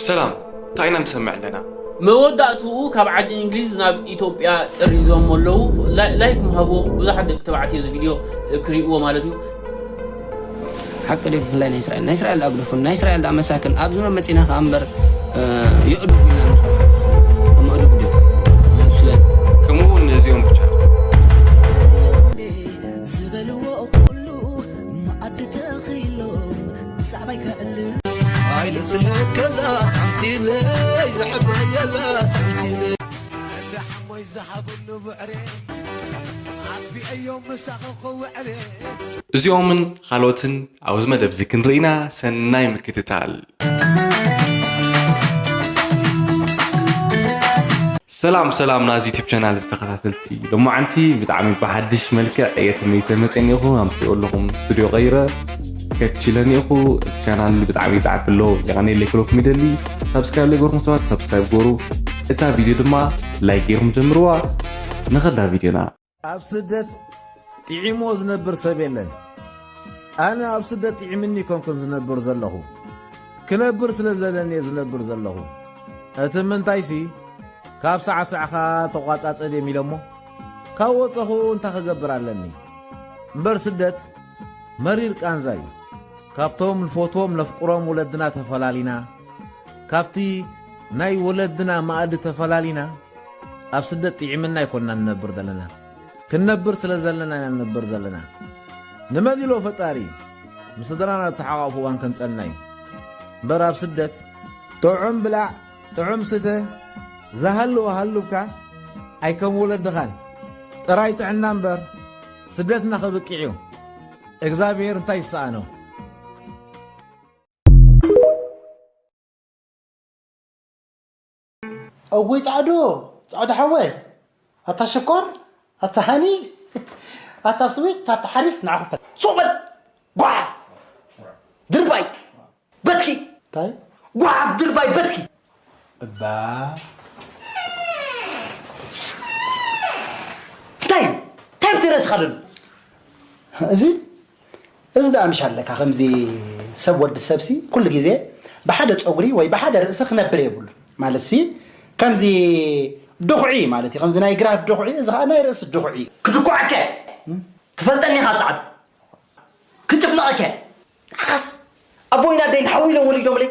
ሰላም፣ እንታይ ኢና ንሰምዕ ኣለና? መወዳእትኡ ካብ ዓዲ እንግሊዝ ናብ ኢትዮጵያ ጥሪዞሞ ኣለዉ። ላይክ ምሃብዎ፣ ብዙሓት ደቂ ተባዕትዮ እዚ ቪድዮ ክሪእዎ ማለት እዩ። ሓቂ ድዩ? ብፍላይ ናይ እስራኤል ናይ እስራኤል ኣግድፉን ናይ እስራኤል ኣመሳክን ኣብ ዝኖ መፂና ከኣ እምበር የእዱግ ኢና ንፅሑ። ከም ኣእዱግ ድዩ? ስለ ከምኡ እውን እዚኦም ብቻ ዝበልዎ ኩሉ መኣዲ ተኺሎም ብዛዕባይ ከዕልል ኣይንስለት ከዛ ተምሲለይ ዘሕበየላ ተምሲለይ እንዳ ሓሞይ ዝሃበሉ ብዕሬ ኣጥፊአዮም ምሳኺ ክውዕሬ እዚኦምን ካልኦትን ኣብዚ መደብ እዚ ክንርኢና ሰናይ ምክትታል። ሰላም ሰላም ናዚ ዩቲብ ቻናል ዝተኸታተልቲ ሎማዓንቲ ብጣዕሚ ብሓድሽ መልክዕ እየ ተመይሰ መፅእኒ ኢኹ ኣምፅኦ ኣለኹም ስቱዲዮ ቀይረ ከችለኒ ኢኹ ቻናል ብጣዕሚ ይፅዓብ ኣሎ የቐነየለይ ክለኩም ይደሊ ሳብስክራይብ ለይገርኩም ሰባት ሳብስክራይብ ገሩ እታ ቪድዮ ድማ ላይክ ገይርኩም ጀምርዋ ንኸዳ ቪድዮና ኣብ ስደት ጥዒሞ ዝነብር ሰብ የለን። ኣነ ኣብ ስደት ጥዒምኒ ኮንኩን ዝነብር ዘለኹ። ክነብር ስለ ዘለኒ እየ ዝነብር ዘለኹ። እቲ ምንታይሲ ካብ ሳዕሳዕኻ ተቋጻጸ ድዮም ኢሎሞ ካብ ወጸኹ እንታይ ክገብር ኣለኒ። እምበር ስደት መሪር ቃንዛ እዩ። ካብቶም ንፈትዎም ነፍቅሮም ወለድና ተፈላሊና ካብቲ ናይ ወለድና ማኣዲ ተፈላሊና ኣብ ስደት ጥዒምና ኣይኮንና ንነብር ዘለና ክንነብር ስለ ዘለና ኢና ንነብር ዘለና ንመን ኢሎ ፈጣሪ ምስ ስድራና ተሓቋፉ እዋን ከምፀልና እዩ እምበር ኣብ ስደት ጥዑም ብላዕ ጥዑም ስተ ዝሃልዎ ሃሉብካ ኣይከም ወለድኻን ጥራይ ጥዕና እምበር ስደትና ክብቅዕ እዩ እግዚኣብሔር እንታይ ይሰኣኖ እውይ ጻዕዱ ጻዕዱ ሓወይ ኣታ ሽኮር ኣታ ሃኒ ኣታ ስዊት ኣታ ሓሪፍ ንዓኹም ፈል ሱቕ በል ጓፍ ድርባይ በትኪ እንታይ ጓፍ ድርባይ በትኪ እባ እንታይ እንታይ ብትርእስኻ ደሎ እዚ እዚ ደኣ ምሽ ኣለካ ከምዚ ሰብ ወዲ ሰብሲ ኩሉ ግዜ ብሓደ ፀጉሪ ወይ ብሓደ ርእሲ ክነብር የብሉ ማለት ሲ ከምዚ ድኹዒ ማለት እዩ ከምዚ ናይ ግራት ድኹዒ እዚ ከዓ ናይ ርእሲ ድኹዒ ክድኩዓከ ትፈልጠኒ ኢኻ ፃዕዱ ክጭፍለቐከ ንዓኻስ ኣቦይን ኣደይን ሓዊ ኢሎም ወሊዶምለይ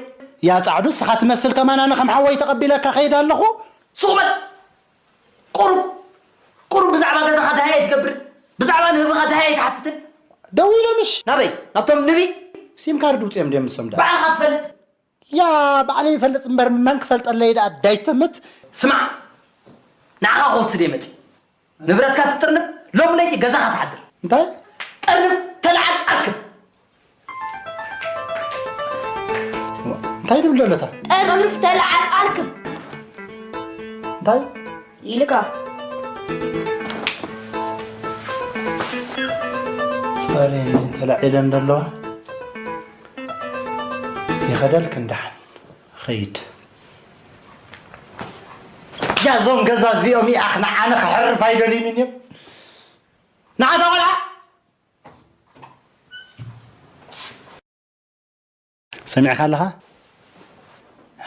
ያ ፃዕዱ ንስኻ ትመስል ከማን ኣነ ከም ሓወይ ተቐቢለካ ከይድ ኣለኹ ሱቕ በል ቁሩብ ቁሩብ ብዛዕባ ገዛኻ ደሃይ ኣይትገብርን ብዛዕባ ንህብኻ ደሃይ ኣይትሓትትን ደው ኢሎምሽ ናበይ ናብቶም ንቢ ሲም ካርድ ውፅኦም ድዮም ንሶም ዳ ባዕልኻ ትፈልጥ ያ ባዕለይ ይፈልጥ እምበር መን ክፈልጠለይ ደኣ ዳይትምት ስማዕ ንዓኻ ክወስድ እየ መፂ ንብረትካ ትጥርንፍ ሎም ለይቲ ገዛኻ ትሓድር እንታይ ጠርንፍ ተለዓል ኣርክብ እንታይ ድብል ደለታ ጠርንፍ ተለዓል ኣርክብ እንታይ ኢልካ ጸሬ ተላዒለን ዘለዋ ይኸደል ክንዳሓን ኸይድ ያዞም ገዛ እዚኦም ይኣኽ ንዓነ ክሕርፍ ኣይደልዩን እዮም ንዓታ ቆልዓ ሰሚዕካ ኣለኻ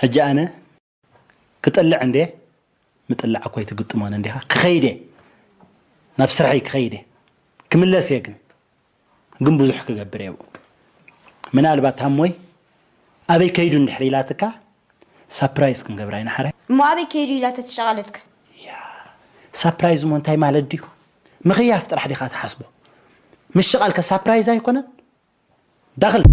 ሕጂ ኣነ ክጥልዕ እንዴ ምጥላዕ እኮ ኣይትግጥሞን እንዲኻ ክኸይድ እየ ናብ ስርሐይ ክኸይድ እየ ክምለስ እየ ግን ግን ብዙሕ ክገብር እየ ምናልባት ሃሞይ ኣበይ ከይዱ እንድሕር ኢላትካ ሳፕራይዝ ክንገብራ ኢና ሓራይ እሞ ኣበይ ከይዱ ኢላ ተተሸቓለትካ ሳፕራይዝ እሞ እንታይ ማለት ድዩ ምኽያፍ ጥራሕ ዲኻ ትሓስቦ ምሽቓልከ ሳፕራይዝ ኣይኮነን ዳኽል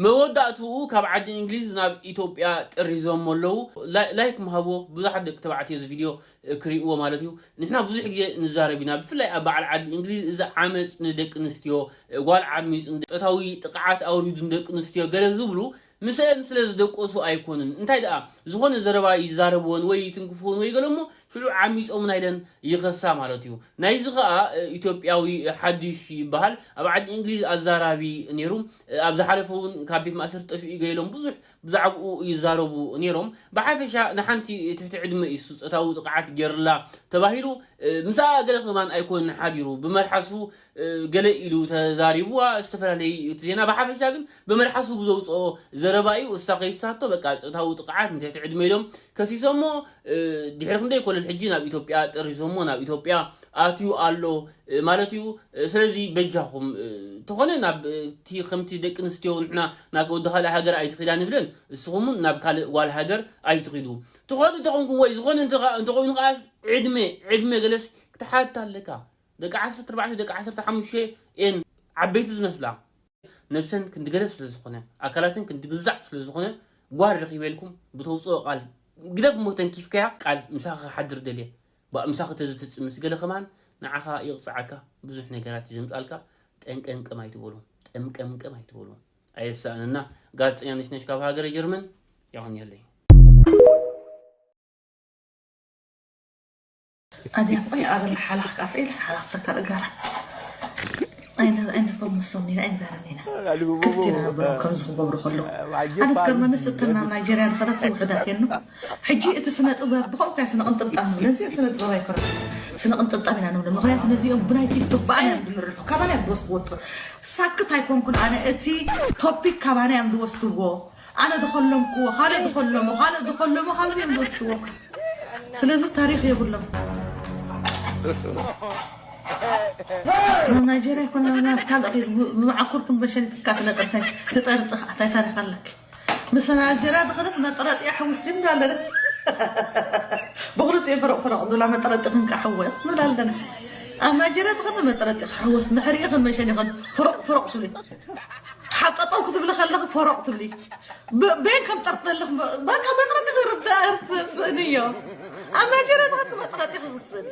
መወዳእትኡ ካብ ዓዲ እንግሊዝ ናብ ኢትዮጵያ ጥሪዞሞ ኣለዉ ላይክ ምሃብዎ ብዙሓት ደቂ ተባዕትዮ እዚ ቪድዮ ክሪእዎ ማለት እዩ ንሕና ብዙሕ ግዜ ንዛረብ ኢና ብፍላይ ኣብ በዓል ዓዲ እንግሊዝ እዚ ዓመፅ ንደቂ ኣንስትዮ ጓል ዓሚፅ ፆታዊ ጥቕዓት ኣውሪዱ ንደቂ ኣንስትዮ ገለ ዝብሉ ምስአን ስለ ዝደቆሱ ኣይኮኑን። እንታይ ደኣ ዝኾነ ዘረባ ይዛረብወን ወይ ይትንክፍወን ወይ ገለሞ ሽዑ ዓሚጾም ናይለን ይኸሳ ማለት እዩ። ናይዚ ኸኣ ኢትዮጵያዊ ሓድሽ ይበሃል፣ ኣብ ዓዲ እንግሊዝ ኣዛራቢ ነይሩ። ኣብ ዝሓለፈ እውን ካብ ቤት ማእሰርቲ ጠፊኡ ገይሎም ብዙሕ ብዛዕባኡ ይዛረቡ ነይሮም። ብሓፈሻ ንሓንቲ ትሕቲ ዕድመ እዩ እሱ ጾታዊ ጥቕዓት ገይርላ ተባሂሉ። ምስኣ ገለ ከማን ኣይኮንን ሓዲሩ ብመልሓሱ ገለ ኢሉ ተዛሪቡ። ዝተፈላለዩ እቲ ዜና ብሓፈሻ ግን ብመልሓሱ ብዘውፅኦ ዘረባ እዩ። እሳ ከይሳቶ በቃ ፆታዊ ጥቕዓት ንትሕቲ ዕድመ ኢሎም ከሲሶሞ። ድሕሪ ክንደይ ኮለል ሕጂ ናብ ኢትዮጵያ ጠሪዞሞ ናብ ኢትዮጵያ ኣትዩ ኣሎ ማለት እዩ። ስለዚ በጃኹም ተኾነ ናብ እቲ ከምቲ ደቂ ኣንስትዮ ንሕና ናብ ወዲ ካልእ ሃገር ኣይትኺዳ ንብለን፣ እስኹም እውን ናብ ካልእ ጓል ሃገር ኣይትኺዱ። ትኸዱ ተኾንኩም ወይ ዝኾነ እንተኾይኑ ከዓስ ዕድመ ዕድመ ገለስ ክትሓታ ኣለካ። ደቂ ዓሰርተ ኣርባዕተ ደቂ ዓሰርተ ሓሙሽተ እየን ዓበይቲ ዝመስላ። ነብሰን ክንዲ ገለ ስለ ዝኾነ ኣካላተን ክንዲ ግዛዕ ስለ ዝኾነ ጓል ረኺበልኩም ብተውፅኦ ቃል ግደፍ እሞ ተንኪፍካያ ቃል ምሳኻ ክሓድር ደልየ ባእ ምሳኺ ተዝፍፅም ምስ ገለ ከማን ንዓኻ ይቕፅዓካ ብዙሕ ነገራት እዩ ዘምፃልካ። ጠንቀምቀም ኣይትበሉ። ጠምቀምቀም ኣይትበሉ። ኣየሳእነና። ጋዜጠኛ ነሽነሽ ካብ ሃገረ ጀርመን ያሁን የለይ። ኣድያም ቆይ ኣበል ሓላኽ ካሰ ኢለ ሓላኽ ተካል እጋራ ኣይነ ኣይነ ፈመሶም ኢና ኣይንዛረብ ኢና ክፍት ኢና ነብሎም ከምዚ ክገብሩ ከለዉ ኣነ ትገርመንስ እተን ናብ ናይጀርያ ዝኸዳ ስውሕዳት የን ሕጂ እቲ ስነ ጥበብ ብኸምኡ ከያ ስነ ቅንጥብጣብ ንብሎ እዚኦ ስነ ጥበብ ኣይኮነ ስነ ቅንጥብጣብ ኢና ንብሎ ምክንያቱ ነዚኦም ብናይ ቲክቶክ ብኣና እዮም ዝምርሑ ካባና እዮም ዝወስድዎ ሳክት ኣይኮንኩን ኣነ እቲ ቶፒክ ካባና እዮም ዝወስድዎ ኣነ ዝኸለምኩዎ ካልእ ዝኸለሞ ካልእ ዝኸለሞ ካብዚ እዮም ዝወስድዎ ስለዚ ታሪኽ የብሎም ናብ ናይጀርያ ይኮነ ናብ ካልእ ኸይዱ ብመዓኮርኩም በሸኒትካ ትነጥር ታይ ትጠርጥኽ ታይ ታሪኽ ኣለክ ምስ ናይጀርያ ዝኸደት መጠረጢያ ሕውስ ይብላ ኣለና ብኽልቲኡ ፍረቕ ፍረቕ ዝብላ መጠረጢ ክንካ ሕወስ ንብላ ኣለና ኣብ ናይጀርያ ዝኸደ መጠረጢ ክሕወስ ምሕሪኢ ከመሸኒ ይኸን ፍረቕ ፍረቕ ትብሊ ሓጠጠው ክትብሊ ከለኺ ፈረቕ ትብሊ። በን ከም ጠርጥለኽ በቃ መጥረጢ ክርዳእር ትስእንዮ። ኣብ ናይጀርያ ተኸቲ መጥረጢ ክስእን።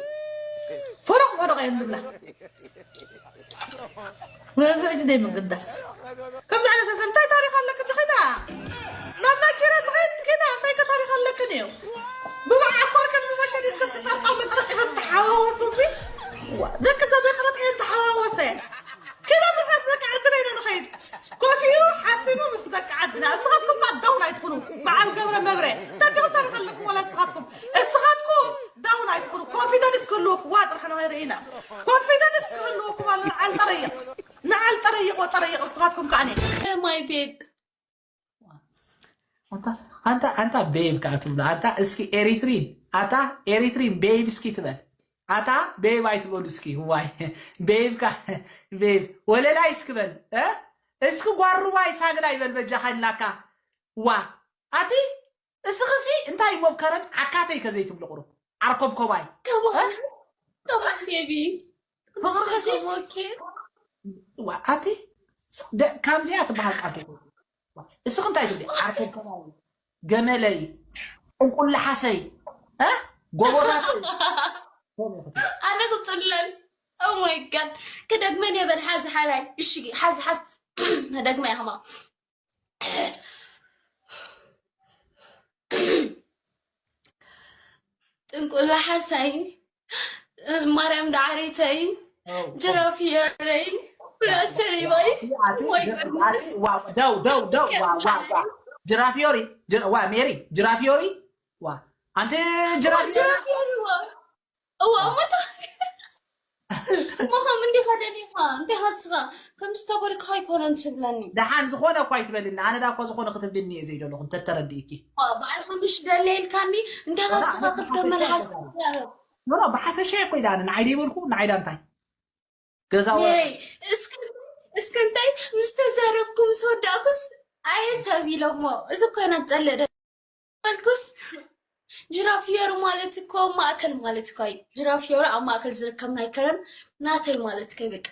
ፈረቕ ፈረቕ እየ ንብላ። ነዚ ሕጂ ደይ ምግዳስ። ከምዚ ዓይነት ሰብ እንታይ ታሪኽ ኣለክ እንድኺዳ? ናብ ናይጀርያ ትኸይድ ትከዳ እንታይ ከ ታሪኽ ኣለክን እዩ? ብመዓኮር ከም ብመሸኒት ከም ትጠርጣ መጥረጢ ከም ተሓዋወስ እዚ ደቂ ሰብ መጥረጢ እየን ተሓዋወሰ። ከዛ ምርካስ ደቂ ዓድና ኢና ንኸይድ ኮፊኡ ሓሲሙ ምስ ደቂ ዓድና እስኻትኩም ዳውን ኣይትኹኑ በዓል ገብረ መብረ እንታይ ዲኹም ታሪኽ ኣለኩም ወላ እስኻትኩም እስኻትኩም ዳውን ኣይትኹኑ ኮንፊደንስ ክህልወኩም ዋ ጥራሕ ንኸይርኢ ኢና ኮንፊደንስ ክህልወኩም ኣሎ ንዓል ጠረይቕ ንዓል ጠረይቕ ወጠረይቕ እስኻትኩም ከዓኒ my babe ኣንታ ኣንታ ቤብ ከዓ ትብሎ ኣንታ እስኪ ኤሪትሪን ኣታ ኤሪትሪን ቤብ እስኪ ትበል ኣታ ቤብ ኣይትበሉ እስኪ ዋይ ቤብ ካ ቤብ ወለላይ እስኪ በል እ እስኪ ጓሩባይ ሳግላ ይበል በጃኻ ይላካ ዋ ኣቲ እስኺ ሲ እንታይ ሞብከረን ዓካተይ ከዘይትብሉ ቁሩብ ዓርኮብኮባይ Come on, come on, baby. ፍቕርኺ ሲ Come on, kid. ዋ ኣቲ ደ- ከምዚኣ ትበሃል ቃል ከይትወ እስኺ እንታይ ትብሊ ዓርኮብኮባይ ገመለይ እንቁላሓሰይ እ ጎቦታተይ ከምኡ ኢኺ ትብሊ። ኣነ ክፅለል Oh my god ክደግመን የበል ሓዚ ሓራይ እሺ ሓዚ ሓዝ ደግመ እያ ከማ ጥንቁላ ሓሳይ ማርያም ዳዓረይተይ ጅራፍ የረይ ፕላስተር ይባይ ወይ goodness ደው ደው ደው ዋ ዋ ዋ ጅራፍ ዮሪ ጅራ- ዋ ሜሪ ጅራፍ ዮሪ ዋ ኣንቲ ጅራፍ ዮሪ ጅራፍ የሪ ዋ እዋ እሞ ታ እሞ ከም እንዲኻ ደሊኻ እንታይ ሃስኻ ከምዚ ተበልካ ኣይኮነን ትብለኒ ደሓን ዝኾነ እኳ ይትበልኒ ኣነ ዳ እኳ ዝኾነ ክትብልኒ እየ ዘይደለኹ እንተተረዲእኪ በዓል ሓሙሽ ደለ ኢልካኒ እንታይ ሃስኻ ክልተ መልሓስ ትዛረብ ኖ ኖ ብሓፈሻ እኮ ኢላ ኣነ ንዓይ ደይበልኩ ንዓይ ዳ እንታይ ገዛ ወ- ሜረይ እስከ እስከ እንታይ ምስ ተዛረብኩ ምስ ወዳእኩስ ኣየ ሰብ ኢሎሞ እዚ ኮይና ትጸልእ ዶ በልኩስ ጅራፊየሩ ማለት እኮ ማእከል ማለት እኮ እዩ ጅራፊየሩ ኣብ ማእከል ዝርከብ ናይ ከረን ናተይ ማለት እኮ እዩ በቃ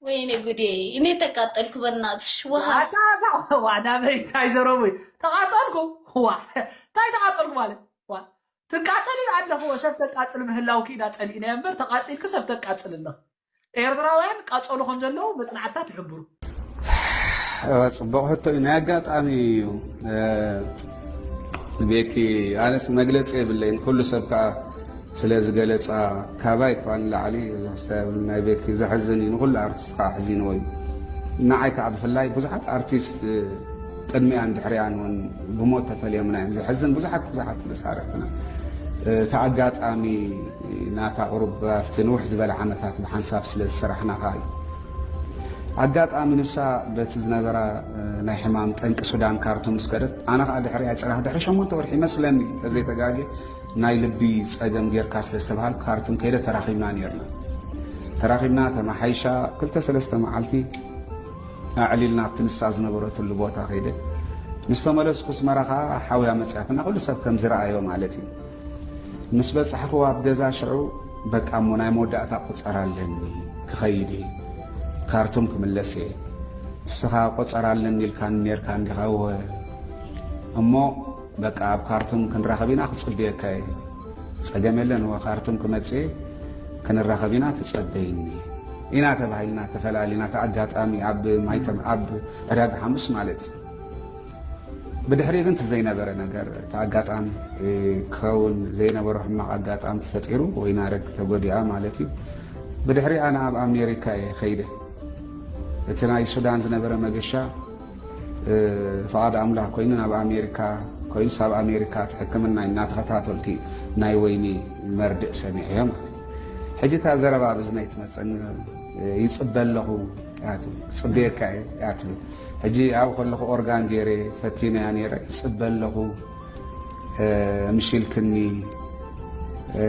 ወይኔ ጉዴ እኔ ተቃጠልኩ በናትሽ ውሃ ዋዳ በይ እንታይ ዘረቡ ተቃጸልኩ ዋ እንታይ ተቃጸልኩ ማለት ዋ ትቃጸሊ ኣለኹ ሰብ ተቃጽል ምህላውኪ ኢና ጸሊእና እምበር ተቃጺልኪ ሰብ ተቃጽል ኣለኹ ኤርትራውያን ቃጸሉ ከም ዘለዉ መጽናዕትታት ይሕብሩ ጽቡቕ ሕቶ እዩ። ናይ ኣጋጣሚ እዩ። እ፣ ቤኪ፣ ኣነስ መግለጺ የብለይን። ኩሉ ሰብ ከኣ ስለ ዝገለጻ፣ ካባይ እኳ ንላዕሊ ናይ ቤኪ ዘሕዝን እዩ። ንኹሉ ኣርቲስት ከኣ ኣሕዚንዎ እዩ። ንዓይ ከኣ ብፍላይ ብዙሓት ኣርቲስት ቅድሚኣን ድሕሪኣን እውን ብሞት ተፈልዮምና እዮም። ዘሕዝን ብዙሓት ብዙሓት መሳርሕትና። እቲ ኣጋጣሚ ናታ ቁሩብ ኣብቲ ንውሕ ዝበለ ዓመታት ብሓንሳብ ስለ ዝሰራሕና ከኣ እዩ። ኣጋጣሚ ንሳ በቲ ዝነበራ ናይ ሕማም ጠንቂ ሱዳን ካርቱም ምስ ከደት፣ ኣነ ከኣ ድሕሪኣ ጽናሕ ድሕሪ ሸሞንተ ወርሒ ይመስለኒ፣ ተዘይተጋግየ፣ ናይ ልቢ ጸገም ጌርካ ስለ ዝተባሃልኩ ካርቱም ከይደ ተራኺብና ኔርና። ተራኺብና ተመሓይሻ ክልተ ሰለስተ መዓልቲ ኣዕሊልና ኣብቲ ንሳ ዝነበረትሉ ቦታ ከይደ። ምስ ተመለስኩ ኣስመራ ከኣ ሓውያ መጽያትና ኩሉ ሰብ ከም ዝረኣዮ ማለት እዩ። ምስ በጻሕኩ ኣብ ገዛ ሽዑ በቃ እሞ ናይ መወዳእታ ቁጸራ ኣለኒ ክኸይድ እየ። ካርቱም ክምለስ እየ። ንስኻ ቁጸራ ኣለኒ ኢልካኒ ኔርካ እንዲኻ እወ። እሞ በቃ ኣብ ካርቱም ክንራኸብ ኢና ክጽብየካ እየ። ጸገም የለን እወ ካርቱም ክመጽእ እየ ክንራኸብ ኢና ትጸበይኒ። ኢና ተባሂልና ተፈላሊና እቲ ኣጋጣሚ ኣብ ማይተም ኣብ ዕዳጋ ሓሙስ ማለት እዩ። ብድሕሪኡ ግን እቲ ዘይነበረ ነገር፣ እቲ ኣጋጣሚ፣ እ፣ ክኸውን ዘይነበሮ ሕማቕ ኣጋጣሚ ተፈጢሩ፣ ወይናረግ ተጎዲኣ ማለት እዩ። ብድሕሪ ኣነ ኣብ ኣሜሪካ እየ ኸይደ። እቲ ናይ ሱዳን ዝነበረ መገሻ፣ እ፣ ፍቓድ ኣምላኽ ኮይኑ ናብ ኣሜሪካ ኮይኑስ ኣብ ኣሜሪካ እቲ ሕክምና እናተኸታተልኩ ናይ ወይኒ መርድእ ሰሚዐዮ ማለት እዩ። ሕጂ እታ ዘረባ ብዝነይ ትመጸኒ፣ እ፣ ይጽበ ኣለኹ እያ ትብል። ክጽበየካ እየ እያ ትብል። ሕጂ ኣብኡ ከለኹ ኦርጋን ገይረ ፈቲነያ ነይረ። ይጽበ ኣለኹ፣ እ፣ ምሽ ኢልክኒ፣ እ፣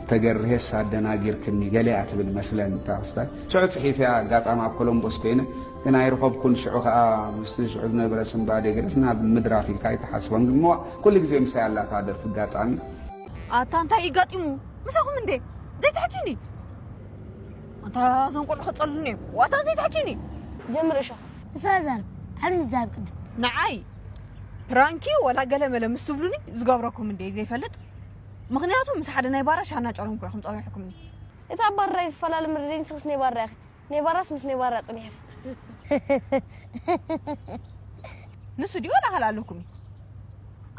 ተገርሄስ ኣደናጊርክኒ ገለ እያ ትብል መስለኒ እታ ክስታይ። ሽዑ ጽሒፈያ ኣጋጣሚ ኣብ ኮሎምቦስ ኮይነ ግን ኣይረኸብኩን። ሽዑ ከኣ ምስቲ ሽዑ ዝነበረ ስንባዴ ገለስ ናብ ምድራፍ ኢልካ ኣይትሓስቦን። ግን እሞ ኩሉ ግዜ ምሳይ ኣላ እታ ደርፊ ኣጋጣሚ። ኣታ እንታይ እዩ ጋጢሙ? ምሳኹም እንዴ? ዘይትሕኪኒ? ኣታ እዞም ቆልዑ ከጸልሉኒ እዮም። ዋታ ዘይትሕኪኒ? ጀምር እሾኽ። ንስኻ ዛረብ። ዓብኒ ዛረብ ቅድም። ንዓይ ፕራንኪ ወላ ገለ መለ ምስ ትብሉኒ ዝገብረኩም እንዴ ዘይፈልጥ? ምኽንያቱ ምስ ሓደ ናይ ባራ ሻና ጨረምኩ ኢኹም ጸዊዕኩምኒ። እታ ባራ እዩ ዝፈላለ ምርዘይ ንስኽስ ናይ ባራ ኢኺ። ናይ ባራስ ምስ ናይ ባራ ጽኒሕኺ። ንሱ ድዩ ወላ ካልእ ኣለኩም እዩ?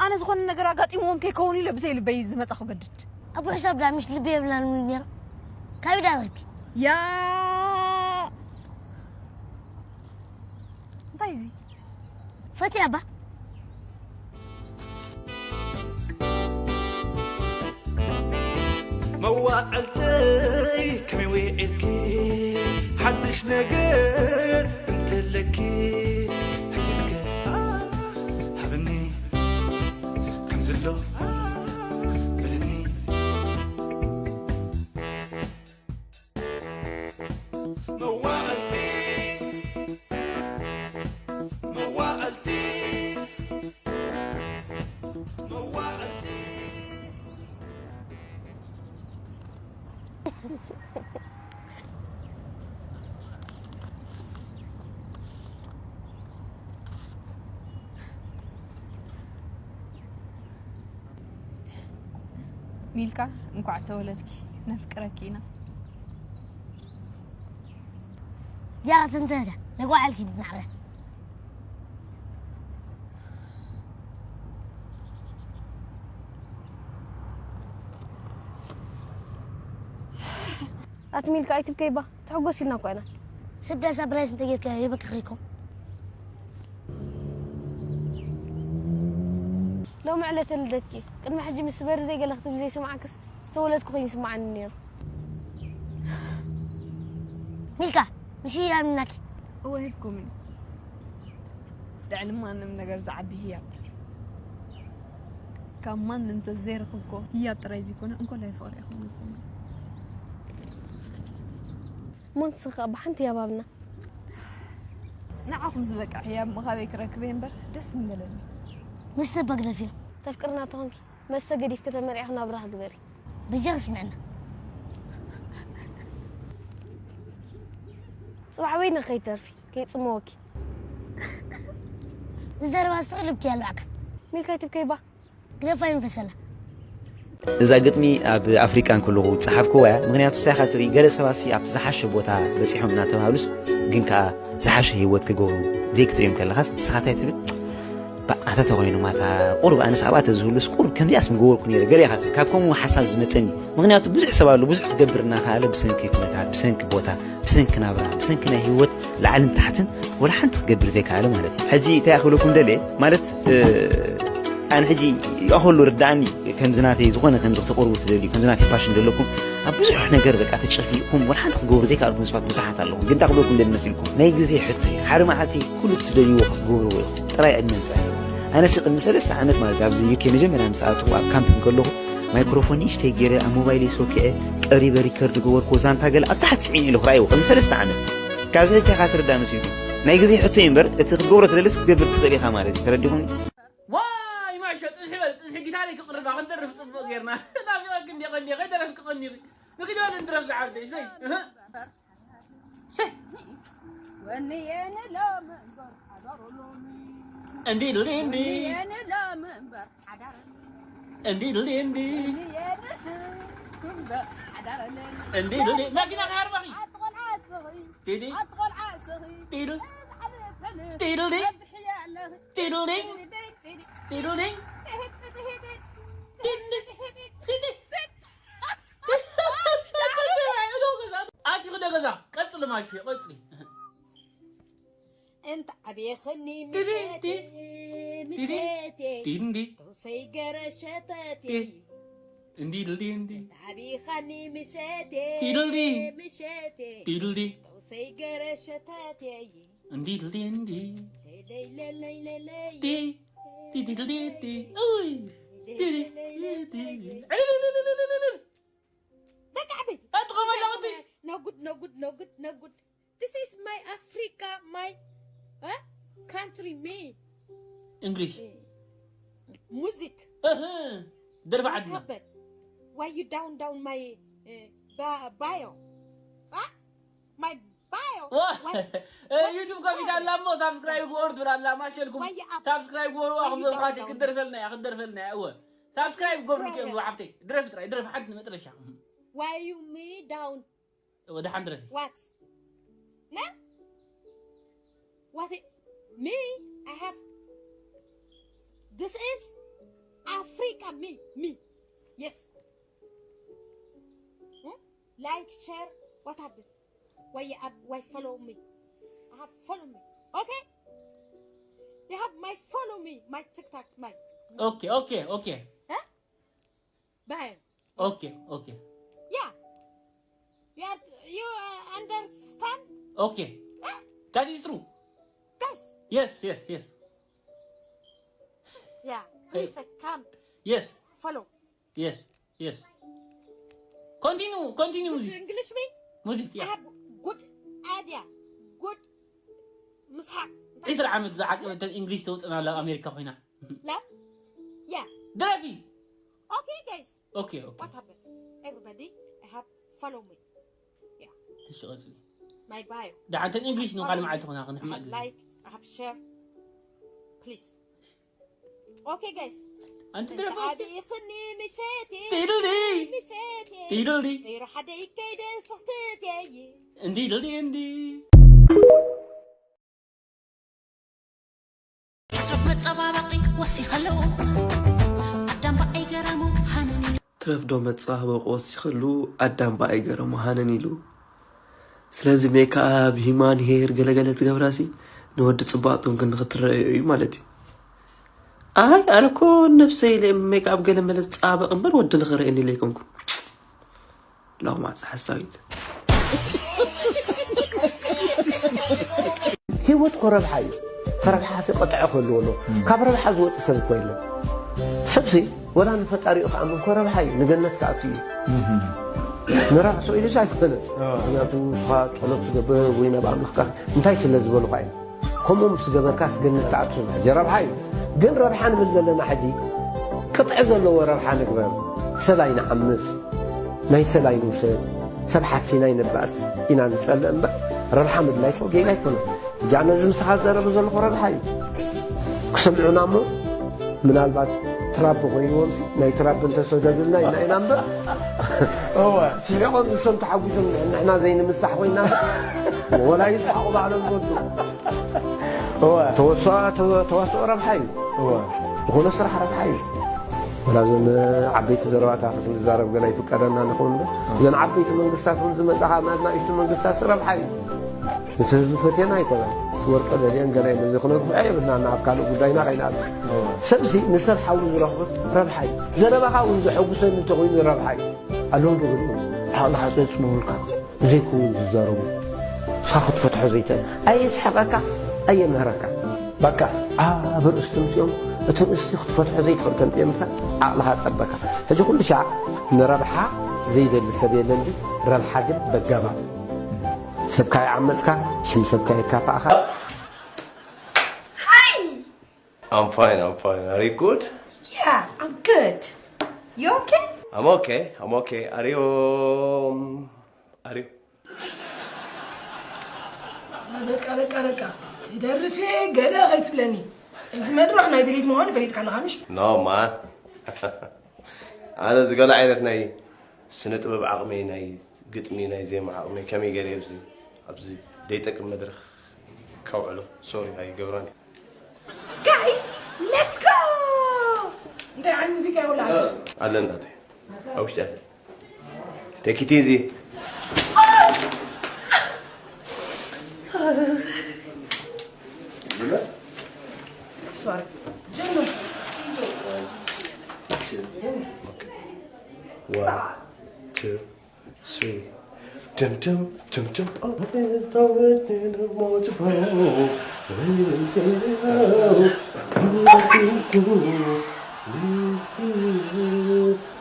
ኣነ ዝኾነ ነገር ኣጋጢምዎም ከይከውን ኢለ ብዘይ ልበይ ዝመጻ ክገድድ። ኣቦ ሕሳብ ዳ ምሽ ልቢ የብላን እውን ነይሩ። ካበይ ዳ ረኺብኪ? ያ እንታይ እዚ? ፈትያ ባ። መዋዕልተይ ከመይ ውዒልኪ? ሓድሽ ነገር እንተለኪ ሕጂ እስከ ሃብኒ፣ ከም ዘሎ በለኒ። መዋዕልቲ፣ መዋዕልቲ፣ መዋዕልቲ። ሚልካ፣ እንኳዕ ተወለድኪ። ነፍቅረኪ ኢና። እዚኣ ሰንሰለታ ነጓዓልኪ ድናዕረ። ኣቲ ሚልካ ኣይትብከይባ፣ ተሕጎስ ኢልና እኳ ኢና። ሰብ ዳስ ኣበራይስ እንተጌርካዮ የበክኸይኮ። ሎሚ ዕለተ ልደትኪ። ቅድሚ ሕጂ ምስ በርዘይ ገለ ክትብሊ ዘይሰማዕክስ ዝተወለድኩ ኮይኑ ይስምዓኒ ነይሩ። ሚልካ፣ ምሽ ያምናኪ። እወ ሂብኩምኒ። ልዕሊ ማንም ነገር ዝዓቢ ህያብ። ካብ ማንም ሰብ ዘይረኸብኩዎ ህያብ ጥራይ ዘይኮነ፣ እንኮላይ ፍቕሪ ኢኹም ሂብኩምኒ። እሞ ንስኺ ኸኣ ብሓንቲ ህያብ ሃብና። ንዓኹም ዝበቅዕ ህያብ እሞ ካበይ ክረክብ እየ እምበር፣ ደስ ምበለኒ። መስተ እባ ግደፍዮ። ተፍቅርና ተኾንኪ፣ መስተ ገዲፍኪ ተመርዒኺ ናብራኺ ግበሪ። በጃኺ ስምዕና። ጽባሕ በይንኺ ከይትተርፊ፣ ከይጽመወኪ። ንዘረባ ስቕ ልብኪ ያለዓካ። ሚልካ ኣይትብከይባ። ግደፋ ይንፈሰላ። እዛ ግጥሚ ኣብ ኣፍሪቃ እንከለኹ ዝጸሓፍክዋ እያ። ምኽንያቱ እንታይ ኢኻ ትርኢ፣ ገለ ሰባትሲ ኣብቲ ዝሓሸ ቦታ በጺሖም እናተባህሉስ ግን ከኣ ዝሓሸ ህይወት ክገብሩ ዘይክትርእዮም ከለኻስ ንስኻ እንታይ ትብል? ኣታ ተኾይኑ ማታ ቁሩብ ኣነስ ኣብኣ ተዝህሉስ ቁሩብ ከምዚኣስ ምገበርኩ ነይረ ገለ ኢኻ ትብል። ካብ ከምኡ ሓሳብ ዝመፀኒ፣ ምኽንያቱ ብዙሕ ሰብ ኣሎ ብዙሕ ክገብር እናኸኣለ ብሰንኪ ኩነታት፣ ብሰንኪ ቦታ፣ ብሰንኪ ናብራ፣ ብሰንኪ ናይ ህይወት ላዕልን ታሕትን ወላ ሓንቲ ክገብር ዘይከኣለ ማለት እዩ። ሕጂ እንታይ ክብለኩም ደልየ ማለት፣ ኣነ ሕጂ ይኣኸሉ ርዳእኒ። ከምዚ ናተይ ዝኾነ ከምዚ ክተቕርቡ ትደልዩ፣ ከምዚ ናተይ ፓሽን ዘለኩም ኣብ ብዙሕ ነገር በቃ ተጨፍሊቕኩም ወላ ሓንቲ ክትገብሩ ዘይከኣልኩም ሰባት ብዙሓት ኣለኹም። ግን እንታይ ክብለኩም ደል መሲልኩም፣ ናይ ግዜ ሕቶ እዩ። ሓደ መዓልቲ ኩሉ ትደልይዎ ክትገብርዎ ኢኹም። ጥራይ ዕድመን ጥዕናን። ኣነሲ ቅድሚ ሰለስተ ዓመት ማለት ኣብዚ ዩኬ መጀመርያ ምስ ኣተኹ ኣብ ካምፕ እንከለኹ ማይክሮፎን ንእሽተይ ገይረ ኣብ ሞባይለይ ሶኪዐ ቀሪበ ሪከርድ ገበርኩዎ። ዛንታ ገለ ኣብ ታሕቲ ስዒኑ ኢሉ ክረኣይዎ ቅድሚ ሰለስተ ዓመት። ካብዚ ሕጂ እንታይ ኢኻ ትርዳእ መሲልኩም? ናይ ግዜ ሕቶ እዩ እምበር እቲ ክትገብሮ ትደልስ ክትገብር ትኽእል ኢኻ ማለት እዩ። ተረዲኹም? ዋይ ማሾ ፅንሒ በል ፅንሒ ጊታረይ ክቕርባ ክንደርፍ ፅቡቕ ጌርና ናፊቐኪ እንዲ ቀንዲ ከይደረፍኪ ቀኒኺ ንኺድ በል እንድረፍ ዝዓብደይ ሰይ እህ። ሸህ። ወንየን ሎም እምበር ሓዳር ሎሚ እንዲ ድልዲ እንዲ ወንየን ሎም እምበር ሓዳር እንዲ ድልዲ እንዲ ወንየን እምበር ሓዳር ሎሚ እንዲ ድልዲ መኪና ከይሃርበኺ ኣትቆልዓ ስኺ ዲዲ ኣትቆልዓ ስኺ ዲዲ ኣትቆልዓ ስኺ ዲዲ በዝሕያ ኣለኺ ዲዲ ዲዲ ኣቲ ክደ ገዛ ቀጽሊ ማሽ ቀጽሊ እንተ ዓብየኽኒ ዲዲ ምሸቴ ምሸቴ ዲዲ ተውሰይ ገረ ሸተቴ እንዲ ድልዲ እንዲ ዓብይኻኒ ምሸቴ ዲዲ ምሸቴ ዲዲ ተውሰይ ገረ ሸተቴ እንዲ ድልዲ እንዲ ለይለይለይለይለይ ዲ ዲ ዲ ዲ ዲ ኡይ ዲ ዲ ዲ ዲ ዕልልልልልልልል በቃ ዓበይቲ ኣትኸመላቕቲ ነጉድ ነጉድ ነጉድ ነጉድ This is my Africa, my uh, country, me. እንግሊሽ Music. እህ ደርፊ What ዓድና happened? Why you down down my uh, ba- bio? Huh? My bio? What? ዩቱብ ከፊት ኣላ እሞ ሳብስክራይብ ግበሩ ትብል ኣላ ማሸልኩም Why you up? ሳብስክራይብ ግበሩ Why ኣኹም you ዘምሓት down down? ክደርፈልና እያ ክደርፈልና እያ እወ ሳብስክራይብ ግበሩ Problem. ንክእም ሓፍተይ ድረፊ ጥራይ ድረፊ ሓንቲ መጥረሻ Why you me down? ወደ ሓን ድረፊ What? No? What? It, me? I have. This is Africa. Me. Me. Yes. Hmm? Like, share. What happened? Why you up? Why follow me? I have follow me. Okay. You have my follow me. My TikTok. My. Okay, okay, okay. Huh? Bye. Okay, okay. Yeah. You are, you uh, understand? Okay. That is true. Guys. Yes, yes, yes. Yeah. Please uh, come. Yes, Follow. yes, yes. Continue, continue. Good Muzi. English me? Muzi, I yeah. Have good idea. Good. Mishak. ዒስራ ዓመት ዝዓቀበተን እንግሊሽ ተውፅና ኣብ ኣሜሪካ ኮይና Love? Yeah. ድረፊ Okay, guys. Okay, okay. What happened? Everybody, I have follow me. እሺ ቀፅሊ My bio. ደሓንተን እንግሊሽ ንካል መዓልቲ ኮና I ክንሕመቅ have like, I have share. Please. Okay, guys. ኣንቲ ድረፊ ዓብይኽኒ ምሸቴ ዲድልዲ ምሸቴ ዲድልዲ ዜሮ ሓደ ይከይደ ስኽትት እየ እንዲ ድልዲ እንዲ ሱፍ መጸባበቂ ወሲኸሉ ኣዳም በኣይ ገረሙ ሃነን ኢሉ ትረፍ ዶ መጻበቂ ወሲኸሉ ኣዳም በኣይ ገረሙ ሃነን ኢሉ። ስለዚ ሜክኣፕ ሂማን ሄር ገለገለ ትገብራሲ ንወዲ ጽባቕቶም ክንክትረአዮ እዩ ማለት እዩ። ኣይ ኣነ እኮ ነብሰይ ኢለ ሜክኣፕ ገለ መለ ዝጻበቕ እምበር ወዲ ንኽረአየኒ ኢለ ኣይኮንኩን። ላው ማዕፀ ሓሳዊት። ህይወት እኮ ረብሓ እዩ። ተረብሓ ሲ ቀጥዐ ክህልዎ ኣለዎ። ካብ ረብሓ ዝወፅእ ሰብ እኮ የለን። ሰብሲ ወላ ንፈጣሪኡ ክኣምን እኮ ረብሓ እዩ። ንገነት ክኣቱ እዩ። ንራሱ ኢሉ ሲ ኣይኮነ። ምክንያቱ ንስኻ ጸሎት ትገብር ወይ ናብ ኣምላኽካ እንታይ ስለ ዝበሉኻ እዩ። ከምኡ ምስ ገበርካስ ገነት ትኣቱ ሕጂ ረብሓ እዩ። ግን ረብሓ ንብል ዘለና ሕጂ ቅጥዒ ዘለዎ ረብሓ ንግበር። ሰብ ኣይንዓምፅ፣ ናይ ሰብ ኣይንውሰድ፣ ሰብ ሓሲና ኣይነባእስ ኢና ንፀልእ እምበር ረብሓ ምድላይ እኮ ጌጋ ኣይኮነን። ሕጂ ኣነ እዚ ምሳኻ ዝዛረበ ዘለኹ ረብሓ እዩ። ክሰምዑና እሞ ምናልባት ትራምፕ ኮይንዎም ሲ ናይ ትራምፕ እንተሰደዱልና ኢና ኢና እምበር እወ ስሒቖም ንሶም ተሓጒሶም ንሕና ዘይንምሳሕ ኮይና ወላ ይስሓቑ ባዕሎም ዝወዱ እወ፣ ተወስኦ፣ ተወ-፣ ተዋስኦ ረብሓ እዩ። እወ፣ ዝኾነ ስራሕ ረብሓ እዩ። ወላ እዘን ዓበይቲ ዘረባታት ክንዛረብ ገና ይፍቀደና ንኸውን እምበር፣ እዘን ዓበይቲ መንግስታት እውን ዝመጻ ካብ ናትና እሽቱ መንግስታት ረብሓ እዩ። ምስ ህዝቢ ፈትየና ኣይኮነን። ምስ ወርቂ ደልየን ገለ ኢለን ዘይኮነ ክፍዐ የብልናን ኣብ ካልእ ጉዳይና ከይንኣቱ። እወ። ሰብሲ ንሰብ ሓዊ ዝረኽቦ ረብሓ እዩ። ዘረባኻ እውን ዘሐጉሰኒ እንተኾይኑ ረብሓ እዩ። ኣለዉ ዶ ገሊኦም ዓቕልኻ ጸጽምቡልካ ብዘይከውን ዝዛረቡ። ንስኻ ክትፈትሖ ዘይትኽእል። ኣየስሕቐካ፣ ኣየምህረካ። በቃ ኣብ ርእስቲ ምጽኦም እቶም እስቲ ክትፈትሖ ዘይትኽእል ከምጽኦም ኢልካ ዓቕልኻ ጸበካ። ሕጂ ኩሉ ሻዕ ንረብሓ ዘይደሊ ሰብ የለን ድዩ? ረብሓ ግን በጋማ። ሰብካ ይዓመጽካ፣ ሽም ሰብካ የካፋእካ። Hi! I'm fine, I'm fine. Are you good? Yeah, I'm good. You okay? I'm okay, I'm okay. Are you... Um, are you... በቃ በቃ በቃ ትደርፌ ገለ ከይትብለኒ። እዚ መድረኽ ናይ ድሌት ምዃኑ ፈሊጥካ ኣለኻ ምሽ? No, man. ኣነ ዝገለ ዓይነት ናይ ስነ ጥበብ ዓቕመይ፣ ናይ ግጥሚ፣ ናይ ዜማ ዓቕመይ ከመይ ገይረ ኣብዚ ኣብዚ ደይጠቅም መድረኽ ከውዕሎ? ሶሪ ኣይገብራን። Guys, let's go! እንታይ ዓይነት ሙዚቃ ይውላ? ኣለ እናተይ ኣብ ውሽጢ ኣለ። Take it easy. Sorry. ጀምር። One, two, three. Dum dum dum dum. Oh, it's always in the waterfall.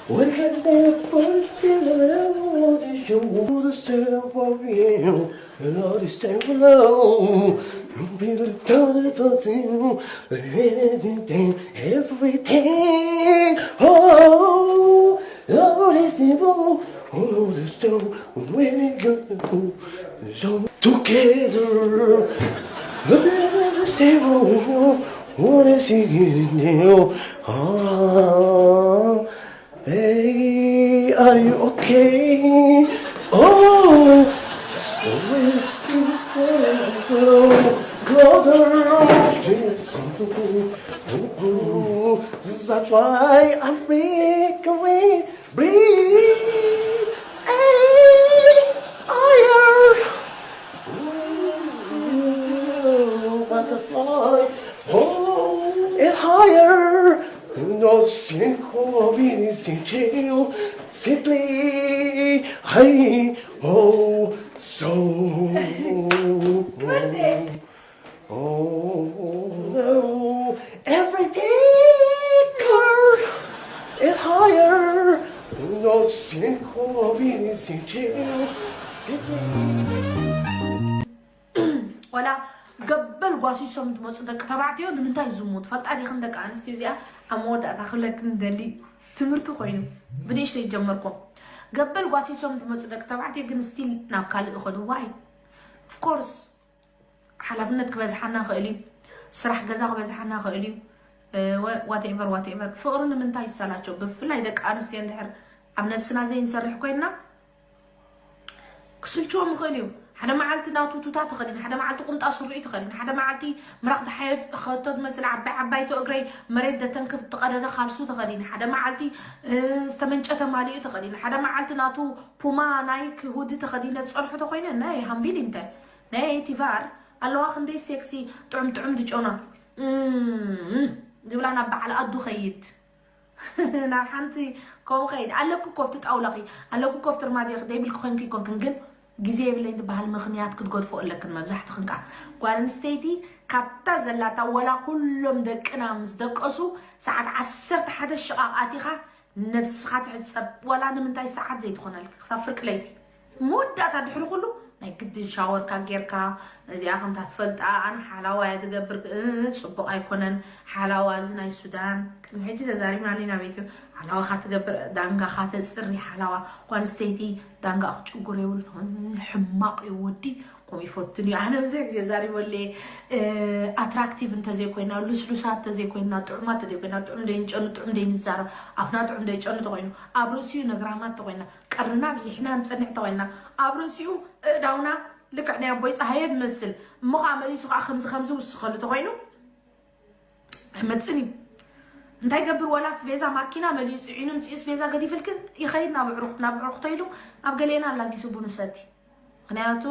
What can they put in the water? Show the sun for you. Lord, it's so low. You really don't for you. Everything, everything. Oh, Lord, it's evil. Oh, the stone. When it got so together. Look at the same. What is he getting now? Ah. Hey, are you okay? Oh, so it's too closer. That's why I'm break away, breathe, hey, higher. Butterfly, oh, it's higher. No single of anything to simply, hey, oh, so. Oh, everything is higher. No single of anything to simply. ወላ ገበል ጓሲሶም ዝመፁ ደቂ ተባዕትዮ ንምንታይ ዝሙት ፈልጣ ዲኽን ደቂ ኣንስትዮ እዚኣ ኣብ መወዳእታ ክብለክን ደሊ ትምህርቲ ኮይኑ ብንእሽተይ ጀመርኩም ገበል ጓሲሶም ዝመፁ ደቂ ተባዕትዮ ግን ስቲል ናብ ካልእ ይኸዱ ዋይ ኦፍኮርስ ሓላፍነት ክበዝሓና ይኽእል እዩ ስራሕ ገዛ ክበዝሓና ይኽእል እዩ ዋቴቨር ዋቴቨር ፍቕሪ ንምንታይ ይሰላቸው ብፍላይ ደቂ ኣንስትዮ እንድሕር ኣብ ነብስና ዘይንሰርሕ ኮይንና ክስልችዎም ይኽእል እዩ ሓደ መዓልቲ ናቱ ቱታ ተኸዲን ሓደ መዓልቲ ቁምጣ ስሩኢ ተኸዲን ሓደ መዓልቲ ምራኽ ተሓየት ኸቶ ዝመስል ዓባይ ዓባይቶ እግረይ መሬት ደተንክፍ ትቐደደ ካልሱ ተኸዲን ሓደ መዓልቲ ዝተመንጨተ ማሊኡ ተኸዲን ሓደ መዓልቲ ናቱ ፑማ ናይክ ሁዲ ተኸዲነ ዝፀንሑ ተኮይነ ናይ ሃምቢል እንተ ናይ ቲቫር ኣለዋ ክንደይ ሴክሲ ጥዑም ጥዑም ድጨና ዝብላ ናብ በዓል ኣዱ ኸይድ ናብ ሓንቲ ከምኡ ከይድ ኣለኩ ኮፍቲ ጣውላኺ ኣለኩ ኮፍቲ ርማድየኺ ደይብልኪ ኮንኪ ይኮንክን ግን ግዜ የብለይ ዝበሃል ምኽንያት ክትገድፎ ኣለክን መብዛሕትኽን ከዓ ጓል ኣንስተይቲ ካብታ ዘላታ ወላ ኩሎም ደቅና ምስ ደቀሱ ሰዓት ዓሰርተ ሓደ ሽቓቕ ኣቲኻ ነብስኻ ትሕጸብ ዋላ ንምንታይ ሰዓት ዘይትኾነልኪ ክሳብ ፍርቂ ለይቲ መወዳእታ ድሕሪ ኩሉ ናይ ግድን ሻወርካ ጌርካ ነዚኣ ከምታ ትፈልጣ ኣነ ሓላዋ እያ ትገብር ጽቡቕ ኣይኮነን ሓላዋ እዚ ናይ ሱዳን ቅድሚ ሕጂ ተዛሪብና ሊና ቤት ሓላዋ ካትገብር ዳንጋ ካተጽሪ ሓላዋ ጓንስተይቲ ዳንጋ ክጭጉር የብሉ ሕማቕ እዩ ወዲ ከምኡ ይፈትን እዩ ኣነ ብዙሕ ግዜ ዛሪበለ ኣትራክቲቭ እንተዘይኮይና ልስሉሳት ተዘይኮይና ጥዑማት ተዘይኮይና ጥዑም ደይንጨኑ ጥዑም ደይንዛረብ ኣፍና ጥዑም ደይጨኑ ተኮይኑ ኣብ ርእሲኡ ነግራማት ተኮይና ቀርንና ሊሕና ንጸንሕ ተኮይና ኣብ ርእሲኡ እእዳውና ልክዕ ናይ ኣቦይ ፀሃየ ዝመስል እሞ ከዓ መሊሱ ከዓ ከምዚ ከምዚ ውስኸሉ ተኮይኑ ኣይመፅን እዩ። እንታይ ገብር ወላ ስቤዛ ማኪና መሊኡ ፅዒኑ ምፅኡ ስቤዛ ገዲፍልክን ይኸይድ ናብ ኣዕሩኽቱ ናብ ኣዕሩኽቶ ኢሉ ናብ ገሌና ኣላጊሱ ቡን ሰቲ። ምክንያቱ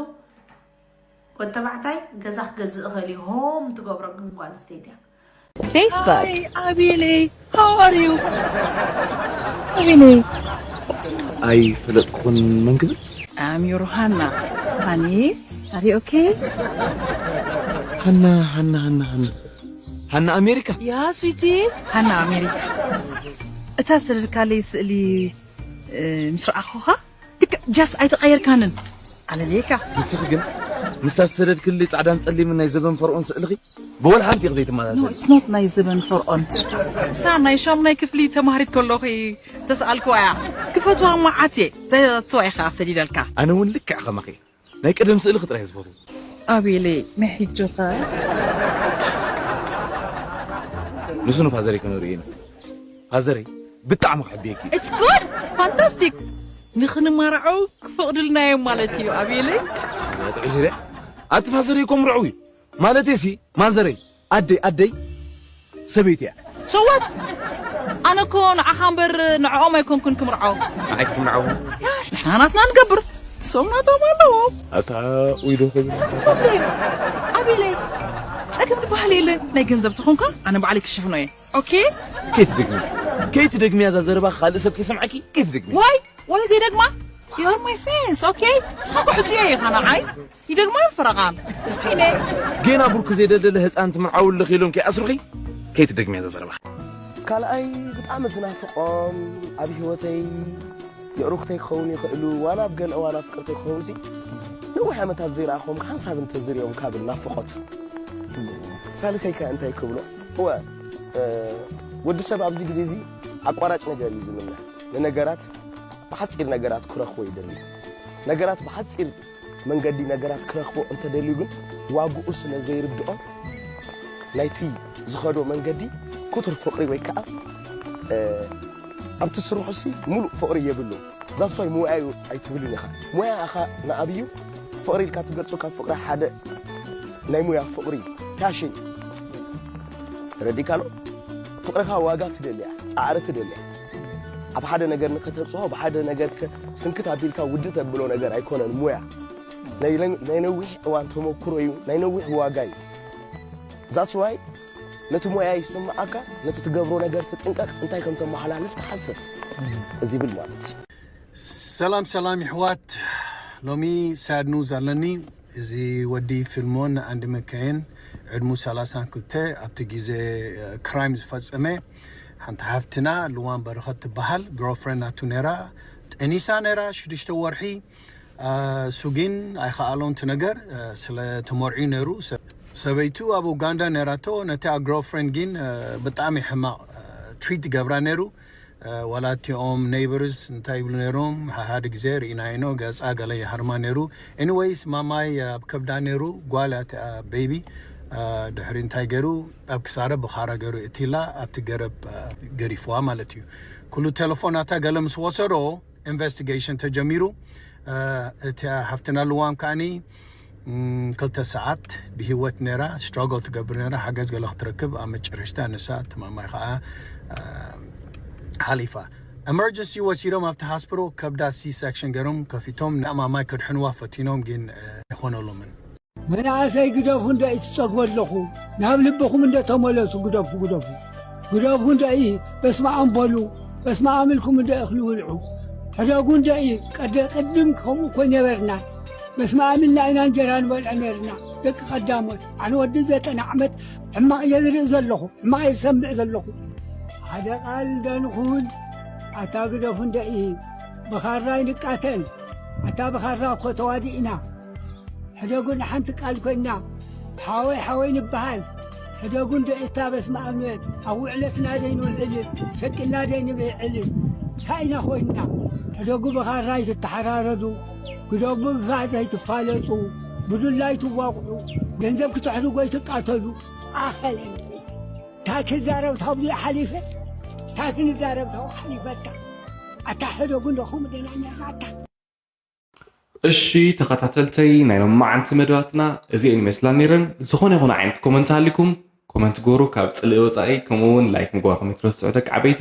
ወዲ ተባዕታይ ገዛ ክገዝእ እኽእል እዩ ሆም ትገብሮ ግን ጓል ስተይቲ እያ። Facebook. Hi, Abile. How are you? Abile. ኣይፈለጥኩን መን ክብል I'm your Hannah. Honey, are you okay? ሃና ሃና ሃና ሃና ሃና ኣሜሪካ Yeah, sweetie. ሃና ኣሜሪካ። እታ ሰደድካለይ ስእሊ እ፣ ምስ ረኣኹኻ ልክዕ ጃስ ኣይተቐየርካንን ኣለለይካ። ንስኺ ግን ምስታ ዝሰደድክልይ ጻዕዳን ጸሊምን ናይ ዘበን ፈርኦን ስእልኺ ብወላ ሓንቲ ኢኺ No, ዘይትመሳሰሊ። it's not ናይ ዘበን ፈርኦን። እሳ ናይ ሻሙናይ ክፍሊ ተማሃሪት ከለኹ ተስኣልክዋ እያ። ክፈትዋ እሞ ዓትየ። That's why ኢኻ ሰዲደልካ። ኣነ እውን ልክዕ ከማኺ ናይ ቀደም ስእልኺ ጥራይ ዝፈትዎ። ኣቤለይ ናይ ሕጆኻ። ንሱ ንፋዘረይ ከነርኢ ኢና። ፋዘረይ ብጣዕሚ ክሕብየኪ እዩ። It's good. Fantastic. ንኽንማርዖ ክፈቕድልና እዮም ማለት እዩ ኣቤለይ። ጥዒ ሂረ ኣቲ ፋዘረይ እኮ ምርዑው እዩ። ማለተይ ሲ ማዘረይ ኣደይ ኣደይ ሰበይቲ እያ። So what? ኣነ እኮ ንዓኻ እምበር ንዕኦም ኣይኮንኩን ክምርዖ። ንዓይ ክምርዓው ንሕና ናትና ንገብር። እሶም ናቶም ኣለዎም። ኣታ ውይዶ ከብል ኣቤለይ ጸገም ዝበሃል የለን። ናይ ገንዘብ ተኾንካ ኣነ ባዕለይ ክሽፍኖ እየ። ኦኬ? ከይትደግሚ ከይትደግሚ እዛ ዘረባ ካልእ ሰብ ከይሰምዓኪ ከይትደግሚ። ዋይ ዋይ ዘይደግማ? You are my friends, okay? ንስኻ እኮ ሕጹየ ኢኻ ንዓይ። ይደግማ ፈረቓም። ኢነ ጌና ብሩክ ዘይደለለ ህፃን ትምርዓው ኣለኺ ኢሎም ከይኣስሩኺ ከይትደግሚ እዛ ዘረባ። ካልኣይ ብጣዕሚ ዝናፍቖም ኣብ ህይወተይ የዕሩኽተይ ክኸውን ይኽእሉ ዋላ ኣብ ገለ እዋን ኣፍቅርተይ ክኸውን ሲ ነዊሕ ዓመታት ዘይረኣኹም ሓንሳብ እንተዝሪኦም ካብ ናፍቖት። ሳልሰይ ከ እንታይ ክብሎ? እወ፣ እ፣ ወዲ ሰብ ኣብዚ ግዜ እዚ ኣቋራጭ ነገር እዩ ዝምነ። ንነገራት ብሓጺር ነገራት ክረኽቦ ይደሊ። ነገራት ብሓጺር መንገዲ ነገራት ክረኽቦ እንተደልዩ ግን ዋግኡ ስለ ዘይርድኦ ናይቲ ዝኸዶ መንገዲ ክቱር ፍቕሪ ወይ ከዓ፣ እ፣ ኣብቲ ስርሑሲ ሙሉእ ፍቕሪ የብሉን። That's why ሞያዩ ኣይትብልን ኢኻ። ሞያ ኢኻ ንኣብዩ ፍቕሪ ኢልካ ትገልጾ ካብ ፍቕሪ ሓደ ናይ ሞያ ፍቕሪ እዩ። ፓሽን እዩ። ተረዲእካ ኣሎ? ፍቕርኻ ዋጋ ትደልያ፣ ጻዕሪ ትደልያ። ኣብ ሓደ ነገር ንኸተብጽሖ፣ ብሓደ ነገር ከ-፣ ስንክት ኣቢልካ ውድእ ተብሎ ነገር ኣይኮነን ሞያ። ናይ ለ-፣ ናይ ነዊሕ እዋን ተመኩሮ እዩ፣ ናይ ነዊሕ ዋጋ እዩ። That's why ነቲ ሞያ ይስምዓካ፣ ነቲ ትገብሮ ነገር ትጥንቀቕ፣ እንታይ ከም ተመሓላልፍ ትሓስብ። እዚ ብል ማለት እዩ። ሰላም ሰላም ይሕዋት፣ ሎሚ ሳድ ኒውስ ኣለኒ። እዚ ወዲ ፊልሞን ኣንዲ መካየን ዕድሙ ሰላሳን ክልተ ኣብቲ ግዜ ክራይም ዝፈጸመ ሓንቲ ሓፍትና ልዋም በረኸት ትበሃል ግርልፍሬንድ ናቱ ነይራ። ጠኒሳ ነይራ ሽዱሽተ ወርሒ። እ፣ እሱ ግን ኣይኸኣሎን እቲ ነገር፣ እ፣ ስለ ተመርዕዩ ነይሩ። ሰ-፣ ሰበይቱ ኣብ ኡጋንዳ ነይራቶ። ነቲ ኣብ ግርልፍሬንድ ግን፣ እ፣ ብጣዕሚ ሕማቕ፣ እ፣ ትሪት ይገብራ ነይሩ። እ፣ ዋላ እቲኦም ኔይበርስ እንታይ ይብሉ ነይሮም፣ ሓደ ግዜ ርኢናዮ ኢና፣ ገጻ ገለ ይሃርማ ነይሩ። ኤኒዌይስ፣ ማማይ ኣብ ከብዳ ነይሩ፣ ጓል እያ እቲኣ ቤቢ። እ፣ ድሕሪ እንታይ ገይሩ፣ ኣብ ክሳዳ ብኻራ ገይሩ እቲላ፣ ኣብቲ ገረብ፣ እ፣ ገዲፍዋ ማለት እዩ። ኩሉ ቴሌፎን ናታ ገለ ምስ ወሰዶ፣ ኢንቨስቲጌሽን ተጀሚሩ። እ፣ እቲኣ ሓፍትና ልዋም ከኣኒ፣ ም፣ ክልተ ሰዓት ብህይወት ነይራ፣ ስትራግል ትገብር ነይራ፣ ሓገዝ ገለ ክትረክብ፣ ኣብ መጨረሽታ ንሳ እቲ ማማይ ከኣ፣ እ፣ ሓሊፋ። ኤመርጀንሲ ወሲዶም ኣብቲ ሃስፒታል ከብዳ ሲ ሰክሽን ገይሮም ከፊቶም፣ ንማማይ ከድሕንዋ ፈቲኖም፣ ግን፣ እ፣ ኣይኾነሎምን። መናእሰይ ግደፉ እንዶ እዩ ትጸግቦ ኣለኹ። ናብ ልብኹም እንዶ ተመለሱ፣ ግደፉ፣ ግደፉ። ግደፉ እንዶ እዩ፣ በስመ ኣብ በሉ፣ በስመ ኣብ ኢልኩም እንዶ እኽሊ ብልዑ። ሕደጉ እንዶ እዩ፣ ቀደ-፣ ቅድም ከምኡ እኮ ነበርና። በስመ ኣብ ኢልና ኢና እንጀራ ንበልዕ ነርና፣ ደቂ ቀዳሞት። ኣነ ወዲ ዘጠና ዓመት ሕማቕ እየ ዝርኢ ዘለኹ፣ ሕማቕ እየ ዝሰምዕ ዘለኹ። ሓደ ቃል እንዶ ንኹን፣ ኣታ ግደፉ እንዶ እዩ፣ ብኻራ ይንቃተል። ኣታ ብኻራ እኮ ተዋዲእና። ሕደጉ ንሓንቲ ቃል ኮይና፣ ሓወይ ሓወይ ንበሃል። ሕደጉ እንዶ እታ በስመ ኣብ ንበል። ኣብ ውዕለትና ደይንውዕልን፣ ሸቂልና ደይንብዕልን። እንታይ ኢና ኮይንና? ሕደጉ ብኻራ ኣይትተሓራረዱ፣ ግደፉ ብፋእ ዘይትፋለጡ፣ ብዱላ ኣይትዋቕዑ፣ ገንዘብ ክተሕድጉ ኣይትቃተሉ። ኣኸለ ንርኢ። እንታይ ክዛረብ ታብሉ ሓሊፈ፣ እንታይ ክንዛረብ ታብኡ ሓሊፈካ። ኣታ ሕደጉ እንዶ ከምኡ ደና ነርና ኣታ። እሺ ተኸታተልተይ ናይ ሎማዓንቲ መደባትና እዚአን ይመስላ ነይረን። ዝኾነ ይኹን ዓይነት ኮመንት ሃሊኩም ኮመንት ግበሩ፣ ካብ ፅልኢ ወፃኢ። ከምኡ እውን ላይክ ምግባርኩም ይትረስዑ ደቂ ዓበይቲ።